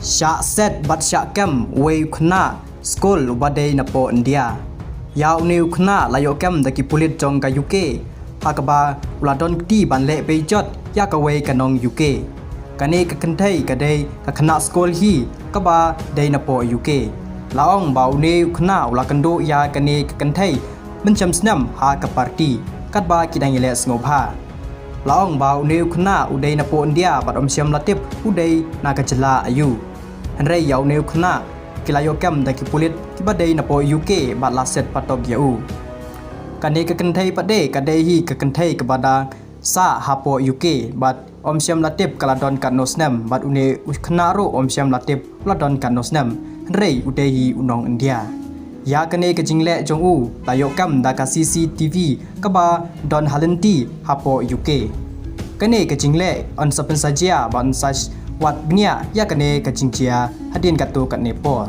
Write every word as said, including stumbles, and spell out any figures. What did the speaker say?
Shah set bad shah kem uwei u khynnah skul uba dei napoh India. Ïa une u khynnah la ïoh kem da ki pulit jong ka U K, ha kaba u la don kti ban leh beijot ïa kawei ka nong U K. Kane ka kynthei ka dei ka khynnah skul hi kaba dei napoh U K. La ong ba une u khynnah u la kynduh ïa kane ka kynthei mynshem snem ha ka party katba ki dang ïaleh sngewbha. La ong ba une u khynnah u dei napoh India bad ym shym la tip u dei na ka jylla aïu. Hynrei ïa une u khynnah ki la ïoh kem da ki pulit kiba dei napoh U K bad la set patok ïa u. Kane ka kynthei pat de ka dei hi ka kynthei kaba dang sah hapoh U K bad ym shym la tip ka la don katno snem bad une u khynnah ruh ym shym la tip u la don katno snem, hynrei u dei hi u nong India. Ïa kane ka jingleh jong u la ïoh kem da ka C C T V kaba don ha lynti hapoh U K. Kane ka jingleh yn sa pynsajia bad yn sa wad bniah ïa kane ka jingjia hadien katto katne por.